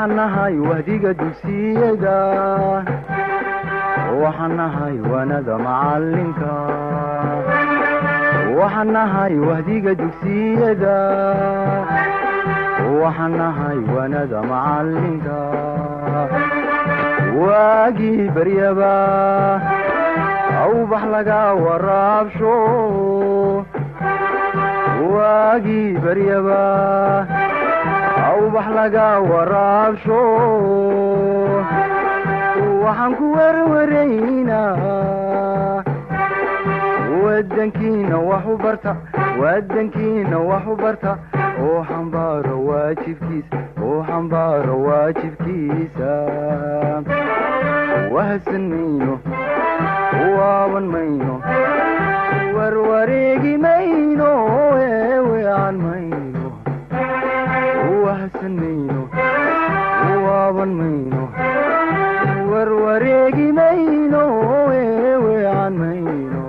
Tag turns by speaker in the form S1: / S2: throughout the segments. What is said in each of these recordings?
S1: Waxaan nahay wahdiga dugsiyada, waxaan nahay waanada macalinka, waxaan nahay wahdiga dugsiyada, waxaan nahay waanada macalinka. Waagii baryaba awbax laga waraabsho, waagii baryaba awbax laga waraabsho. Waxaan ku werwaraynaa wadankiina wax u barta, wadankiina wax u barta, oo xambaaro waajibkiisa, oo xambaaro waajibkiisa. Wahsan mayno, waaban mayno, warwareegi mayno, eewean mayno. Wahsan mayno, waaban mayno, warwareegi mayno, eewean mayno.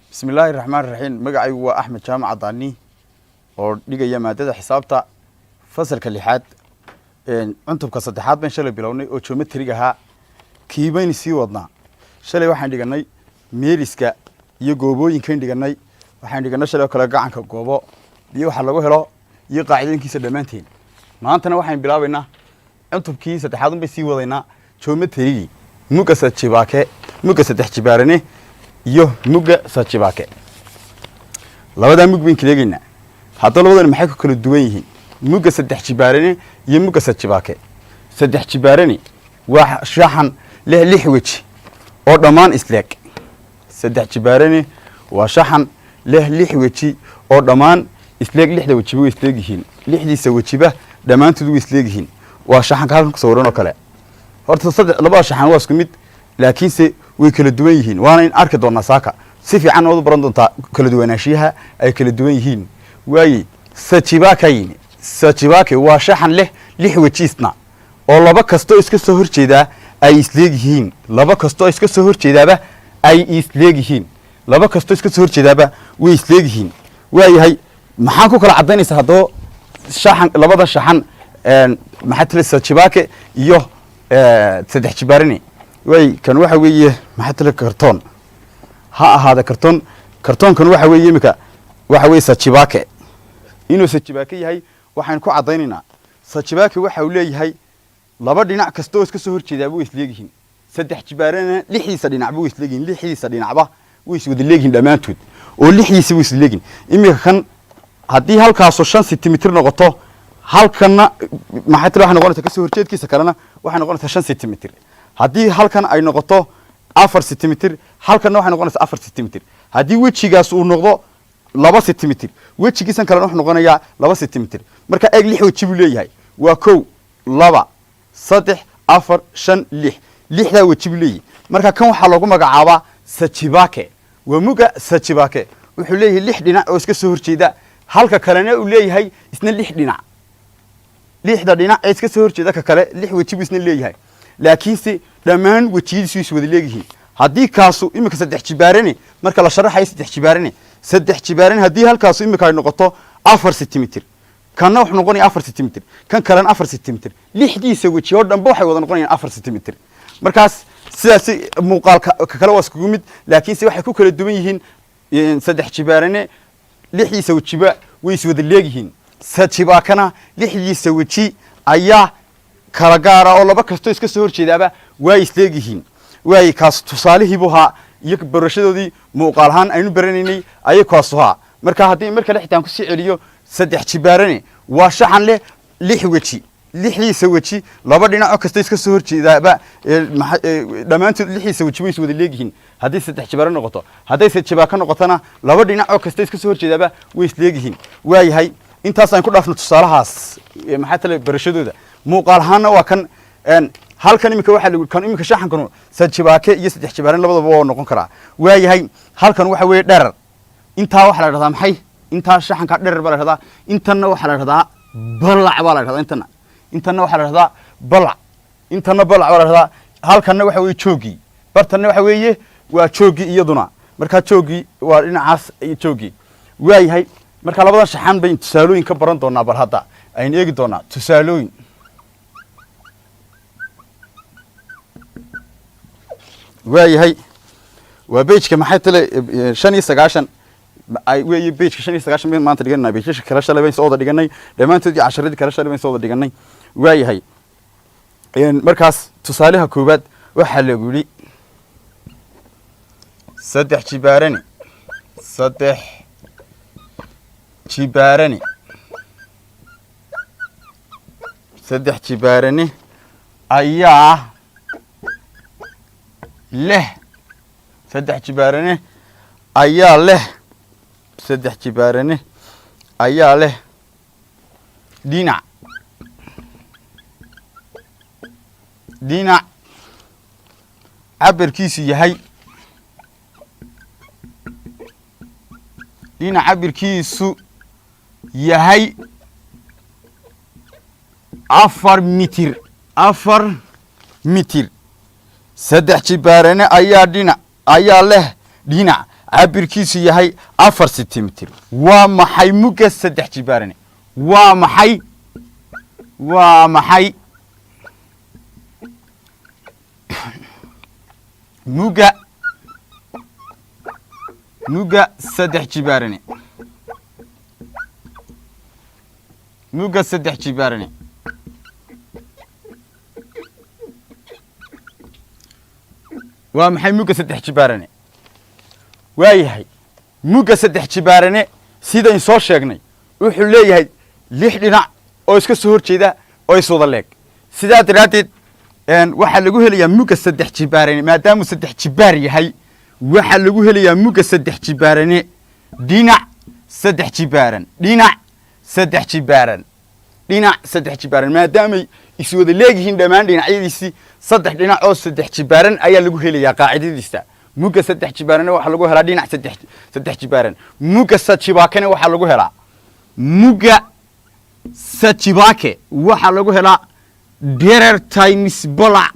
S2: Bismi illaahi raxmaan raxiim. Magacaygu waa Axmed Jaamac Cadaani oo dhigaya maadada xisaabta fasalka lixaad. Cuntubka saddexaad bayn shalay bilownay oo geometriga ahaa, kiibaynu sii wadnaa. Shalay waxaan dhiganay meeriska iyo goobooyinkayn dhiganay. Waxaan dhiganay shalay oo kale gacanka goobo iyo waxa lagu helo iyo qaacidooyinkiisa dhammaanteen. Maantana waxaan bilaabaynaa cuntubkii saddexaad un bay sii wadaynaa, geometrigii, mugga sajibaake, mugga saddex jibaarane iyo mugga sajibaake. Labadaa mug bayn kala eegaynaa. Haddaba labadan maxay ku kala duwan yihiin, mugga saddex jibaarane iyo mugga sajibaake? Saddex jibaarane waa shaxan leh lix weji oo dhammaan isleeg. Saddex jibaarane waa shaxan leh lix weji oo dhammaan isleeg. Lixda wejiba way isleeg yihiin, lixdiisa wejiba dhammaantood way isleeg yihiin. Waa shaxanka halkan ku sawiran oo kale. Horta saddex labada shaxan waa isku mid, laakiinse way kala duwan yihiin, waana in arki doonaa saaka. Si fiican waad u baran doontaa kala duwanaanshiyaha ay kala duwan yihiin. Waaye, sajibaka yimi. Sajibake waa shaxan leh lix wejiisna oo laba kastoo iska soo horjeedaa ay isleeg yihiin. Laba kastoo iska soo horjeedaaba ay isleeg yihiin, laba kastoo iska soo horjeedaaba way isleeg yihiin. Waayahay, maxaan ku kala caddaynaysaa haddaba shaxan, labada shaxan, maxaa tiri, sajibake iyo saddex jibaarani? Way kan waxa weeye, maxaa tiri, kartoon ha ahaada. Kartoon, kartoonkan waxa weeye imika waxa weeye sajibake. Inuu sajibake yahay waxaan ku caddaynaynaa, sajibake waxa uu leeyahay laba dhinac kasta oo iska soo horjeedaaba way isleegyihiin. Saddex jibaarana lixdiisa dhinacba way isleegyihiin, lixdiisa dhinacba way iswada leegyihiin dhammaantood, oo lixdiisa way isleegyihiin. Iminka kan haddii halkaasoo 5 sentimitir noqoto, halkanna maxay tiri waxay noqonaysaa, kasoo horjeedkiisa kalena waxay noqonaysaa 5 sentimitir. Haddii halkan ay noqoto 4 sentimitir, halkanna waxay noqonaysaa 4 sentimitir. Haddii wejigaas uu noqdo 2 sentimitir, wejigiisan kalena wuxuu noqonayaa 2 sentimitir. Marka eeg, lix weji buu leeyahay. Waa kow, laba, saddex, afar, shan, lix. Lixdaa weji buu leeyahay. Marka kan waxaa loogu magacaabaa sajibake, waa muga sajibake. Wuxuu leeyahay lix dhinac oo iska soo horjeeda, halka kalena uu leeyahay isna lix dhinac. Lixda dhinac ee iska soo horjeeda, ka kale lix weji buu isna leeyahay, laakiinse dhammaan wejiyadiisu is wada leegyihiin. Haddii kaasu iminka saddex jibaarane, marka la sharaxayo saddex jibaarane, saddex jibaarane haddii halkaasu iminka ay noqoto 4 sentimitir, kanna wuxuu noqonaya 4 sentimitir, kan kalena 4 sentimitir. Lixdiisa weji oo dhanba waxay wada noqonayaan 4 sentimitir. Markaas sidaas muuqaalka ka kale waa iskugu mid, laakiinse waxay ku kala duwan yihiin, saddex jibaarane lixdiisa wejiba way is wada leegyihiin, sajibaakana lixdiisa weji ayaa kala gaara oo laba kastoo iska soo horjeedaaba waa isleegyihiin. Waay, kaas tusaalihiibu ahaa iyo barashadoodii muuqaal ahaan aynu baranaynay ayay kaasu ahaa. Marka haddii mar kale xitaan kusii celiyo, saddex jibaarane waa shaxan leh lix weji, lixdiisa weji laba dhinac oo kasta iska soo horjeedaaba dhammaantood lixdiisa weji way is wada leegyihiin haddii saddex jibaare noqoto. Hadday sajibaaka noqotona, laba dhinac oo kasta iska soo horjeedaaba way isleegyihiin. Waayahay, intaas aan ku dhaafno tusaalahaas. Maxaa tale barashadooda muuqaal ahaanna waa kan halkan iminka waxaa lagu kan iminka shaxankanu sajibaake iyo saddex jibaaren labadaba waa noqon karaa. Waayahay, halkan waxa weeye dherer. Intaa waxaa la dhahdaa maxay? Intaa shaxanka dherer baa la dhahdaa. Intanna waxaa la dhahdaa balac baa la dhahdaa. Intanna waxaa la dhahdaa balac, intanna balac baa la dhahdaa. Halkanna waxa weeye joogii, bartanna waxa weeye waa jooggii iyaduna. Markaa jooggii waa dhinacaas iyo jooggii. Waayahay, marka labadan shaxan bayn tusaalooyin ka baran doonaa. Bal hadda aynu eegi doonaa tusaalooyin. Waayahay, waa pageka maxay tale 95 ay weeye. Pageka 95 bayn maanta dhiganaa. Pagesha kale shalay bayn soo wada dhiganay dhammaantood, iyo casharadii kale shalay bayn soo wada dhiganay. Waayahay, markaas tusaalaha koowaad waxaa lagu yidhi saddex jibaarani, saddex jibaarani, saddex jibaarani ayaa leh, saddex jibaarane ayaa leh, saddex jibaarane ayaa leh dhinac cabirkiisu yahay, dhinac cabirkiisu yahay 4 mitir, 4 mitir. Saddex jibaarane ayaa dhinac ayaa leh dhinac cabirkiisu yahay 4 sentimitir. Waa maxay mugga saddex jibaarane? Waa maxay? Waa maxay mugga saddex jibaarane? Mugga saddex jibaarane waa maxay? Mugga saddex jibaarane, waayahay, mugga saddex jibaarane sidayn soo sheegnay wuxuu leeyahay lix dhinac oo iska soo hor jeeda oo iswada leeg. Sidaa daraaddeed waxaa lagu helayaa mugga saddex jibaarane, maadaamuu saddex jibaar yahay, waxaa lagu helayaa mugga saddex jibaarane dhinac saddex jibaaran, dhinac saddex jibaaran, dhinac saddex jibaaran. Maadaamay iswada leegyihiin dhammaan dhinacyadiisii, saddex dhinac oo saddex jibaaran ayaa lagu helayaa qaacidadiisa. Mugga saddex jibaaranna waxaa lagu helaa dhinac saddex jibaaran. Mugga sajibaakena waxaa lagu helaa, mugga sajibaake waxaa lagu helaa dherer times balac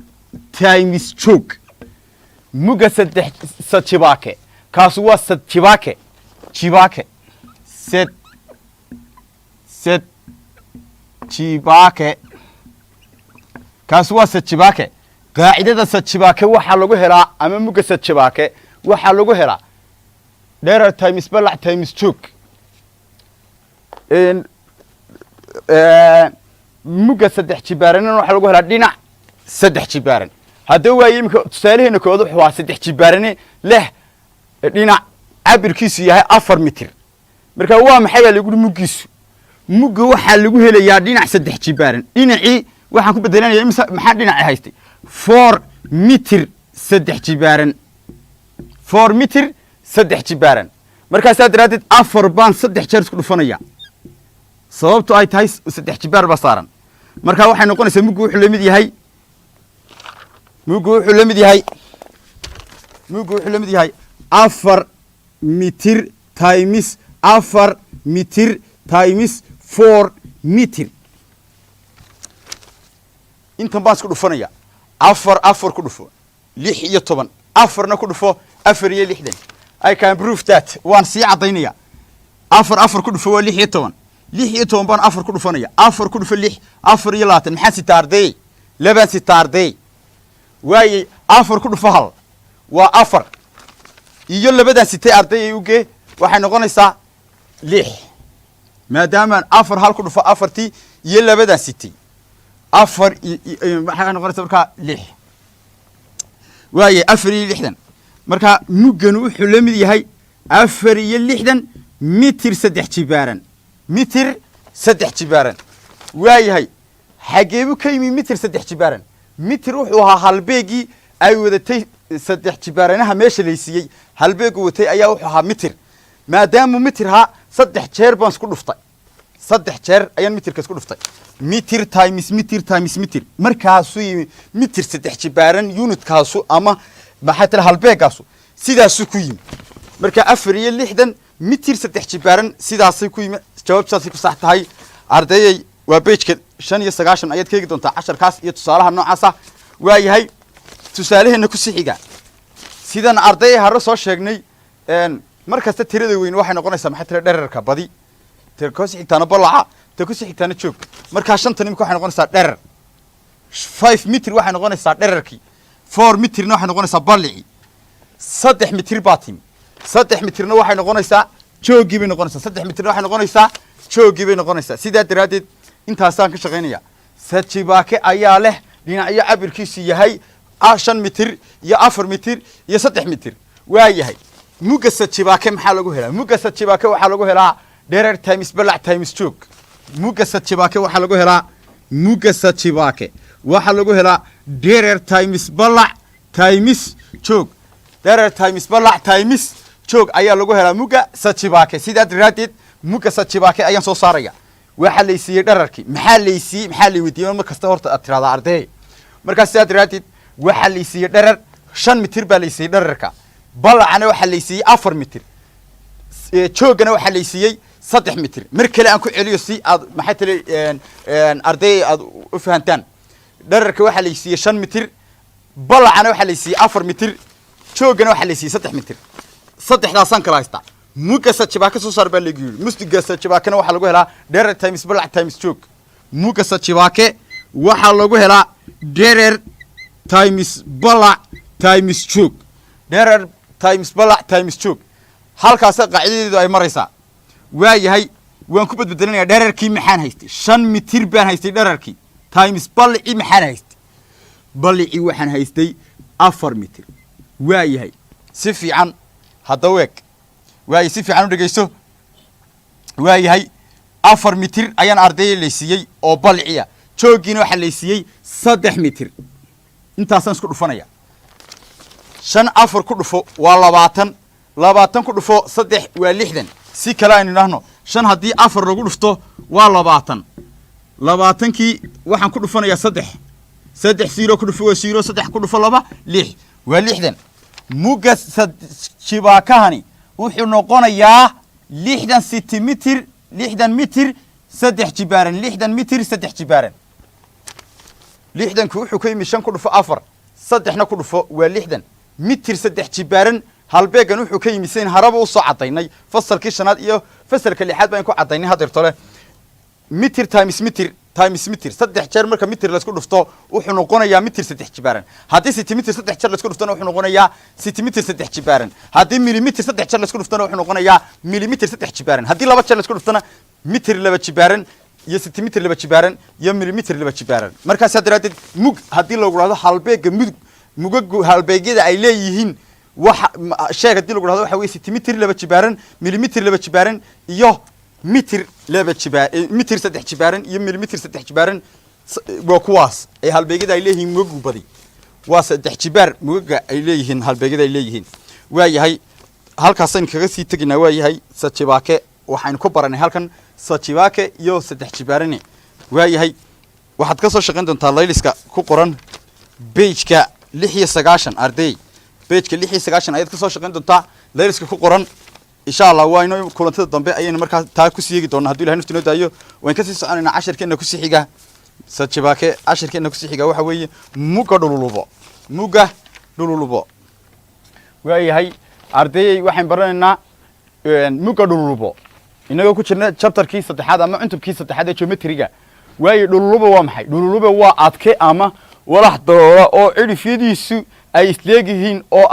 S2: times joog. Mugga saddex sajibaake, kaasu waa sadjibaake, jibaake, sed jibaake, kaasu waa sadjibaake. Qaacidada sadjibaake waxaa lagu helaa, ama mugga sadjibaake waxaa lagu helaa dherer times balac times joog. Mugga saddex jibaaranna waxaa lagu helaa dhinac saddex jibaaran. Haddaba waaye, iminka tusaalaheena koowaad wuxuu ahaa saddex jibaarane leh dhinac cabirkiisu yahay 4 mitir. Marka waa maxay baa lagu yidhi muggiisu? Mugga waxaa lagu helayaa dhinac saddex jibaaran. Dhinacii waxaan ku bedelanaya imisa? Maxaa dhinaci haystay? 4 mitir saddex jibaaran, 4 mitir saddex jibaaran. Markaasaa daraaddeed afar baan saddex jeer isku dhufanaya, sababto ay tahay saddex jibaar baa saaran. Marka waxay noqonaysaa muggu wuxuu la mid yahay, muggu wuxuu la mid yahay, muggu wuxuu la mid yahay 4 mitir times 4 mitir times 4 mitir. Intan baan isku dhufanaya. Afar afar ku dhufo 16, afarna ku dhufo 64. I can prove that, waan sii caddaynaya. Afar afar ku dhufo waa 16. 16 baan afar ku dhufanaya. Afar ku dhufo lix, 24. Maxaa sitaa, arday? Labaan sitaa, arday. Waayey, afar ku dhufo hal waa afar, iyo labadan sitay, arday, ay ugee, waxay noqonaysaa lix. Maadaamaan afar hal ku dhufo afartii iyo labadan sitay afar, waxay noqonaysaa markaa lix. Waaye, 64. Marka mugganu wuxuu la mid yahay 64 mitir saddex jibaaran, mitir saddex jibaaran. Waayahay, xageebu ka yimi mitir saddex jibaaran? Mitir wuxuu ahaa halbeegii ay wadatay saddex jibaaranaha meesha laysiiyey. Halbeegu watay ayaa wuxuu ahaa mitir. Maadaamu mitir ahaa, saddex jeer baan isku dhuftay, saddex jeer ayaan mitirka isku dhuftay, mitir times mitir times mitir. Markaasuu yimi mitir saddex jibaaran. Unitkaasu ama maxaa tira halbeegaasu sidaasuu ku yimi. Marka 64 mitir saddex jibaaran sidaasay ku yimi. Jawaab saasay ku sax tahay, ardayay. Waa pageka 95 ayaad ka eegi doontaa casharkaas iyo tusaalaha noocaasa. Waayahay, tusaalaheena ku sixiga, sidan ardayay hore soo sheegnay, mar kasta tirada weyn waxay noqonaysaa maxay tira dherarka badi, tira ku xigtaana balaca, ta ku xigtaana joog. Markaa shantan imika waxay noqonaysaa dherer. 5 mitir waxay noqonaysaa dherarkii. 4 mitirna waxay noqonaysaa ballici. 3 mitir baa timi, 3 mitirna waxay noqonaysaa jooggii bay noqonaysaa. 3 mitirna waxay noqonaysaa jooggii bay noqonaysaa. Sidaa daraaddeed intaasaan ka shaqaynaya. Sajibaake ayaa leh dhinacyo cabirkiisu yahay 5 mitir iyo 4 mitir iyo 3 mitir. Waa yahay, mugga sajibaake maxaa lagu helaa? Mugga sajibaake waxaa lagu helaa dherer times balac times joog. Mugga sajibaake waxaa lagu helaa, mugga sajibaake waxaa lagu helaa dherer times balac times joog. Dherer times balac times joog ayaa lagu helaa mugga sajibaake. Sidaa daraaddeed mugga sajibaake ayaan soo saaraya. Waxaa laysiiyey dherarkii. Maxaa laysiiyey? Maxaa lay weydiiyey? Mar kasta horta aad tirahdaa, arday. Markaas sidaa daraaddeed waxaa laysiiyey dherer 5 mitir baa laysiiyey dherarka, balacana waxaa laysiiyey 4 mitir, jooggana waxaa laysiiyey 3 mitir. Mar kale aan ku celiyo si aad, maxay tiri, arday aad u fahantaan. Dherarka waxaa laysiiyey 5 mitir, balacana waxaa laysiiyey 4 mitir, jooggana waxaa laysiiyey 3 mitir. Saddexdaasaan kala haystaa. Mugga sajibaaka soo saar baa lagu yidhi. Mugga sajibaakena waxaa lagu helaa dherer times balac times joog. Mugga sajibaake waxaa lagu helaa dherer times balac times joog. Dherer times balac times joog, halkaasa qaacidadeedu ay maraysaa. Waa yahay, waan ku badbedelinayaa. Dherarkii maxaan haystay? 5 mitir baan haystay dherarkii. Times ballicii maxaan haystay? Ballicii waxaan haystay 4 mitir. Waa yahay, si fiican hadda weeg. Waaye, si fiican u dhegeyso. Waa yahay, 4 mitir ayaan ardayda laysiiyey oo balciya, jooggiina waxaa laysiiyey 3 mitir. Intaasaan isku dhufanaya. Shan afar ku dhufo waa 20, 20 ku dhufo saddex waa 60. Si kale aynu idhaahno, shan haddii afar lagu dhufto waa 20. 20-kii waxaan ku dhufanayaa saddex. Saddex zero ku dhufo waa zero, saddex ku dhufo laba lix, waa 60. Mugga jibaakahani wuxuu noqonayaa 60 centimeter, 60 mitir saddex jibaaran, 60 mitir saddex jibaaran. 60-ku wuxuu ka yimi shan ku dhufo afar, saddexna ku dhufo, waa 60 mitir saddex jibaaran. Halbeegan wuxuu ka yimi, sayn haraba usoo caddaynay fasalkii shanaad iyo fasalka lixaad baan ku caddaynay hadeertole, mitir times mitir times mitir. Saddex jeer marka mitir laisku dhufto wuxuu noqonayaa mitir saddex jibaaran. Haddii centimeter saddex jeer laisku dhuftona wuxuu noqonayaa centimeter saddex jibaaran. Haddii millimeter saddex jeer laisku dhuftona wuxuu noqonayaa millimeter saddex jibaaran. Haddii laba jeer laisku dhuftona mitir laba jibaaran iyo centimeter laba jibaaran iyo millimeter laba jibaaran. Markaasaa daraaddeed mug haddii lagu dhahdo halbeega mudug, mugagu halbeegyada ay leeyihiin waxa sheeg haddii lagu dhahdo, waxa weye centimeter laba jibaaran, millimeter laba jibaaran iyo mitir laba jibaa, mitir saddex jibaaran iyo millimeter saddex jibaaran. Waa kuwaas ay halbeegyada ay leeyihiin mugagu. Badi waa saddex jibaar mugaga ay leeyihiin, halbeegyada ay leeyihiin. Waa yahay, halkaasaynu kaga sii tegaynaa. Waa yahay, sajibaake waxaynu ku baranay halkan sajibaake iyo saddex jibaarane. Waa yahay, waxaad ka soo shaqayn doontaa layliska ku qoran page-ka 96. Arday, page-ka 96 ayaad ka soo shaqayn doontaa layliska ku qoran, insha Allah. Waa inoo kulantada dambe ayaynu markaa taa kusii eegi doonaa, hadduu Ilahay nafti noo daayo. Wayn kasii soconaynaa cashirkeena kusii xiga. Sajibaake cashirkeena kusii xiga waxa weeye mugga dhululubo. Mugga dhululubo. Waayahay ardayey, waxaan baranaynaa mugga dhululubo, inagoo ku jirna chapterkii saddexaad ama cuntubkii saddexaad ee geometriga. Waayo, dhululubo waa maxay? Dhululubo waa adke ama walax daloola oo cidhifyadiisu ay isleegyihiin oo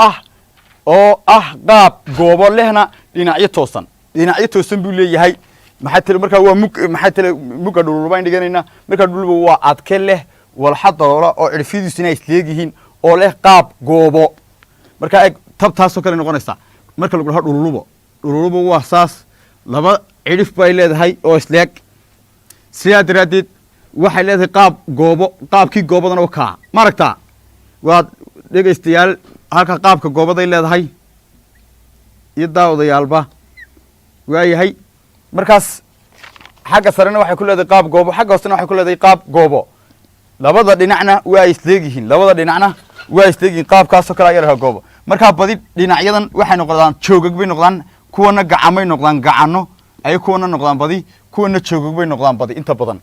S2: ah qaab goobo lehna dhinacyo toosan. Dhinacyo toosan buu leeyahay. Maxay tiri? Markaa waa mug, maxay tiri, mugga dhululuba aan dhiganaynaa. Markaa dhululuba waa adke leh walxa daloola oo cidhifyadiisuna ay isleegyihiin oo leh qaab goobo. Markaa eg, tabtaasoo kale noqonaysaa marka lagu dhaho dhululubo. Dhululubo waa saas, laba cidhif bay leedahay oo isleeg. Sidaa daraaddeed waxay leedahay qaab goobo, qaabkii goobadana kaa ma aragtaa. Waad dhegaystayaal, halka qaabka goobaday leedahay iyo daawadayaalba. Waayahay, markaas xagga sarena waxay ku leedahay qaab goobo, xagga hoosena waxay ku leedahay qaab goobo. Labada dhinacna waa isleegyihiin, labada dhinacna waa isleegyihiin. Qaabkaasoo kale ayaa lahaa goobo. Markaa badi dhinacyadan waxay noqdaan joogag bay noqdaan, kuwana gacamay noqdaan, gacano ayay kuwana noqdaan badi, kuwana joogag bay noqdaan badi inta badan.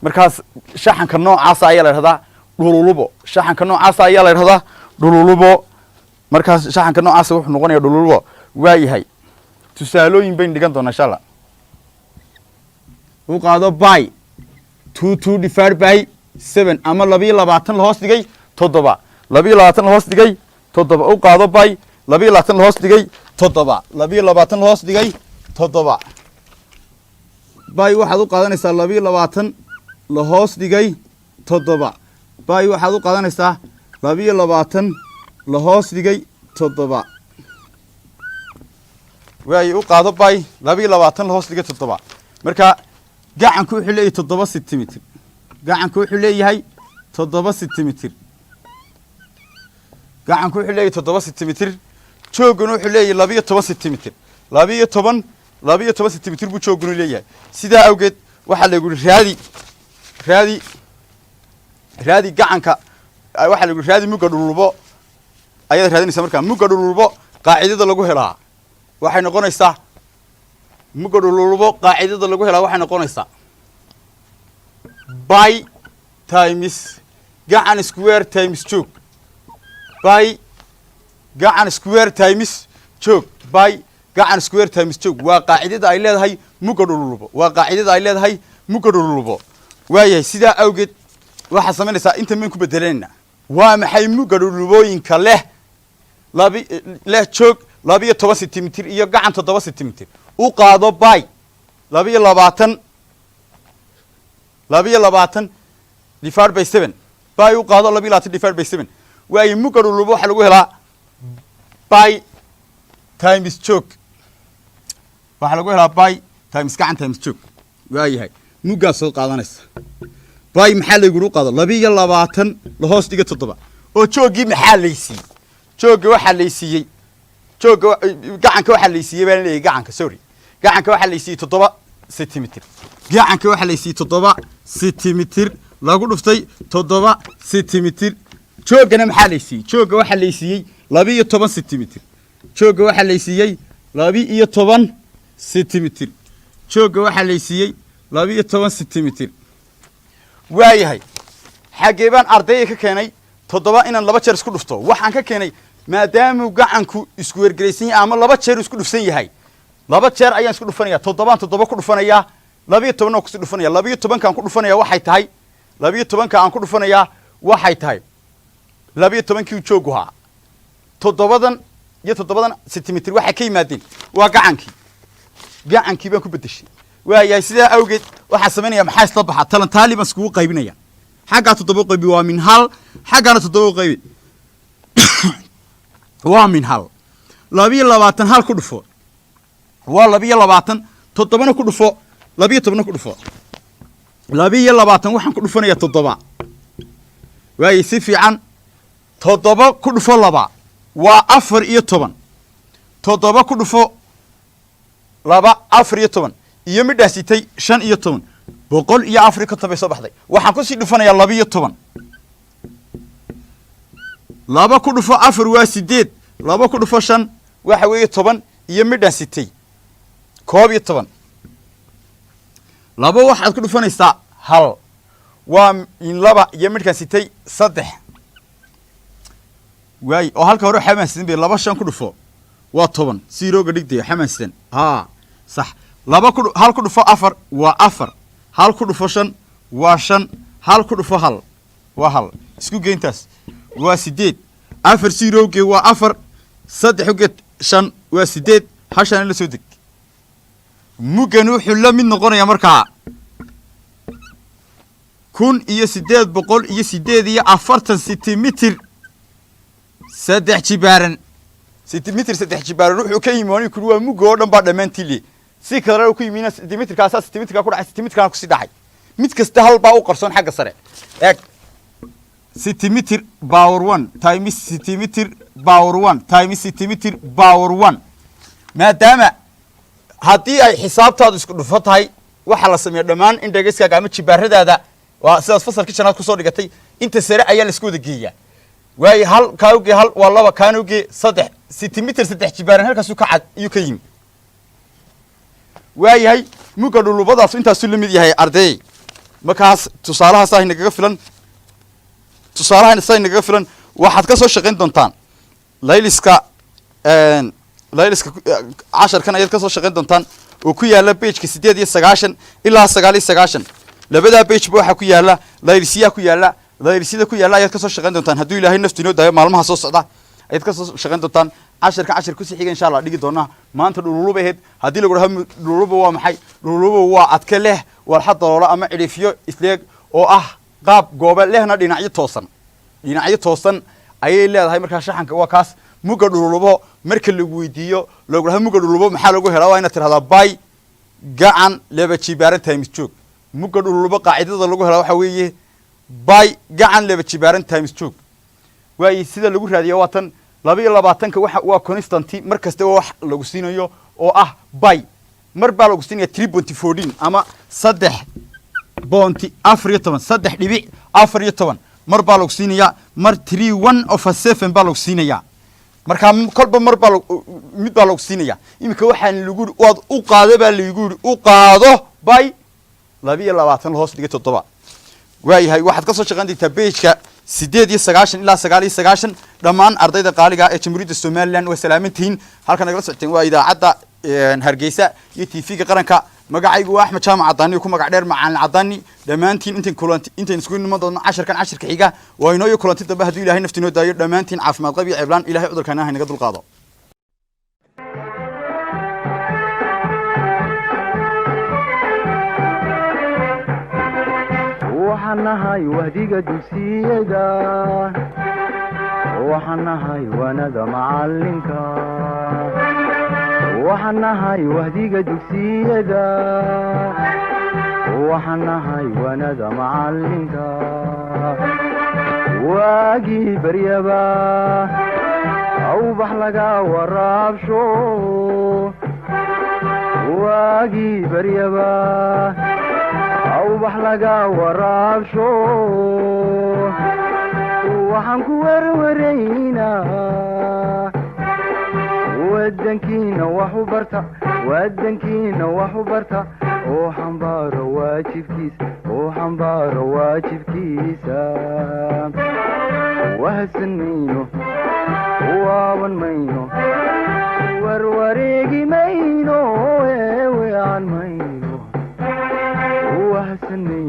S2: Markaas shaxanka noocaasa ayaa la dhahdaa dhululubo. Shaxanka noocaasa ayaa la dhahdaa dhululubo. Markaas shaxanka noocaasa wuxuu noqonaya dhululubo. Waa yahay, tusaalooyin baynu dhigan doonaa insha Allah. U qaado by 22 divided by 7 ama 22 la hoos dhigay 7. 22 la hoos dhigay 7. U qaado pi, 22 la hoos dhigay 7, 22 la hoos dhigay 7. Pi waxaad u qaadanaysaa 22 la hoos dhigay 7. Pi waxaad u qaadanaysaa 22 la hoos dhigay 7. Waayo, u qaado pi 22 la hoos dhigay 7. Marka gacanku wuxuu leeyahay 7 centimeter. Gacanku wuxuu leeyahay 7 centimeter. Gacanku wuxuu leeyahay 7 centimeter. Jooguna wuxuu leeyahay 12 centimeter. 12 centimeter buu jooguna leeyahay. Sidaa awgeed waxaa lagu yidhi raadi gacanka. Waxaa lagu yidhi raadi mugga dhululbo ayaad raadinaysaa. Markaa mugga dhululbo qaacidada lagu helaa waxay noqonaysaa, mugga dhululbo qaacidada lagu helaa waxay noqonaysaa pi times gacan square times joog. Pi gacan square times joog. Pi gacan square times joog waa qaacidada ay leedahay mugga dhululbo. Waa qaacidada ay leedahay mugga dhululbo. Waayahay, sidaa awgeed waxaad samaynaysaa, inta mayn ku bedelanayna. Waa maxay mugga dhulubooyinka leh leh joog 12 centimeter iyo gacan 7 centimeter? U qaado pi 22, 22 divided by 7. Pi u qaado 22 divided by 7. Waayo, mugga dhulubo waxaa lagu helaa pi times joog. Waxaa lagu helaa pi times gacan times joog. Waayahay, muggaas soo qaadanaysa. Pi maxaa layguru qaado? 22 la hoos dhiga 7. Oo jooggii maxaa laysiiyey? Joogga waxaa laysiiyey, joogga, gacanka waxaa laysiiyey baan leeyahay, gacanka, sorry, gacanka waxaa laysiiyey 7 centimeter. Gacanka waxaa laysiiyey 7 centimeter lagu dhuftay 7 centimeter. Jooggana maxaa laysiiyey? Joogga waxaa laysiiyey 12 centimeter. Joogga waxaa laysiiyey 12 centimeter. Joogga waxaa laysiiyey 12 centimeter. Waayahay, xaggee baan ardayga ka keenay 7 inaan laba jeer isku dhufto? Waxaan ka keenay, maadaamuu gacanku isku wergeraysan yahay ama laba jeer isku dhufsan yahay, laba jeer ayaan isku dhufanaya. Toddobaan 7 ku dhufanayaa, 12-na waan kusii dhufanaya. 12-kaan ku dhufanaya waxay tahay, 12-ka aan ku dhufanayaa waxay tahay 12-kii joogu haa. Toddobadan iyo 7-dan centimeter waxay ka yimaadeen waa gacankii. Gacankii baan ku bedeshay. Waayahay, sidaa awgeed waxaa samaynaya, maxaa isla baxa? Talantaali baan iskugu qaybinaya. Xaggaa 7 qaybi waa min hal, xaggaana 7 qaybi waa min hal. 22 hal ku dhufo waa 22. Toddobana ku dhufo, 12-na ku dhufo. 22 waxaan ku dhufanayaa 7. Waaye, si fiican, 7 ku dhufo 2 waa 14. 7 ku dhufo 2, 14, iyo midhaa sitay 15. 154 bay soo baxday. Waxaan kusii dhufanayaa 12. 2 ku dhufo 4 waa 8. 2 ku dhufo 5 waxa weeye 10, iyo midhaan sitay 11. 2 waxaad ku dhufanaysaa hal waa in 2, iyo midhkaan sitay 3. Waay, oo halka hore xamaan sidan bay. 2 5 ku dhufo waa 10. Zero-ga dhigdaya xamaan sidan. Haa, sax. 2 ku hal ku dhufo 4 waa 4. Hal ku dhufo 5 waa 5. Hal ku dhufo hal waa hal. Isku geyntaas waa 8. 4 zero-ge waa 4. 3 uge 5 waa 8. Hashaan la soo deg. Muggan wuxuu la mid noqonayaa markaa 1848 centimeter saddex jibaaran. Centimeter saddex jibaaran wuxuu ka yimi anigu kuri waa mugga oo dhan baa dhammaantii le. Si kalena ku yimina centimeterkaasaa centimeterkaa ku dhacay, centimeterkaana kusii dhacay. Mid kasta hal baa u qarsoon xagga sare. Eeg, centimeter power 1 times centimeter power 1 times centimeter power 1. Maadaama haddii ay xisaabtaadu isku dhufo tahay, waxaa la sameeya dhammaan indhegeyskaaga ama jibaaradaada waa sidaas fasalkii shanaad kusoo dhigatay, inta sare ayaa la isku wada geeyaa. Waayo, hal kaa uge hal waa 2, kaana uge 3. Centimeter saddex jibaaran halkaasuu ka cad iyuu ka yimi. Waayahay, mugga dhulubadaasu intaasuu la mid yahay, arday. Markaas tusaalahaas nagaga filan. Tusaalahan saa nagaga filan. Waxaad ka soo shaqayn doontaan layliska casharkan ayaad ka soo shaqayn doontaan oo ku yaala page-ka 98 ilaa 99. Labadaa page-ba waxaa ku yaala laylisyaa ku yaala. Sida ku yaalla ayaad kasoo shaqayn doontaan hadduu Ilaahay naftu inoo daayo. Maalmaha soo socda ayaad kasoo shaqayn doontaan. Casharka cashar kusii xiga, insha Allah, dhigi doonaa. Maanta dhululuba ahayd. Haddii lagu dhaho dhululuba waa maxay? Dhululuba waa adke leh walxa daloola ama cidhifyo isleeg oo ah qaab goobe lehna dhinacyo toosan. Dhinacyo toosan ayay leedahay. Markaa shaxanka waa kaas. Mugga dhululubo marka lagu weydiiyo, lagu dhaho mugga dhululubo maxaa lagu helaa, waa inaad tirahdaa pi gacan leba jibaaran times joog. Mugga dhululubo qaacidada lagu helaa waxaa weeye pi gacan leba jibaaran times joog. Waayo, sida lagu raadiya waa tan. 22-ka waxa waa constant mar kasta wax lagu siinayo oo ah pi. Mar baa lagu siinaya 3.14 ama 3.14, 3.14 mar baa lagu siinayaa, mar 3 1 over 7 baa lagu siinayaa. Markaa kolba mar baa mid baa lagu siinaya. Iminka waxaan lagu yidhi waad u qaado baa laygu yidhi, u qaado pi 22 la hoos dhigay 7. Waayahay, waxaad ka soo shaqayn doontaa page-ka 98 ilaa 99. Dhammaan ardayda qaaliga ee Jamhuuriyadda Somaliland waa salaamantihiin. Halka nagala socoteen waa idaacadda Hargeysa iyo TV-ga qaranka. Magacaygu waa Axmed Jaamac Cadaani, ku magac dheer Macalin Cadaani. Dhammaantiin intayn kulanti, intayn isku iman doonno casharkan casharka xiga, waa inoo iyo kulanti dambe hadduu Ilahay nafti inoo daayo. Dhammaantiin caafimaad qab iyo ceeblaan. Ilahay cudurkaana ha inaga dulqaado.
S1: Waxaan nahay wahdiga dugsiyada, waxaan nahay waanada macalinka, waxaan nahay wahdiga dugsiyada, waxaan nahay waanada macalinka. Waagii baryaba awbax laga waraabsho, waagii baryaba awbax laga waraabsho, waxaan ku werwaraynaa wadankiina wax u barta, wadankiina wax u barta, oo xambaaro waajibkiisa, oo xambaaro waajibkiisa. Wahsan mayno, waaban mayno, warwareegi mayno, eewean mayno, wahsan mayno.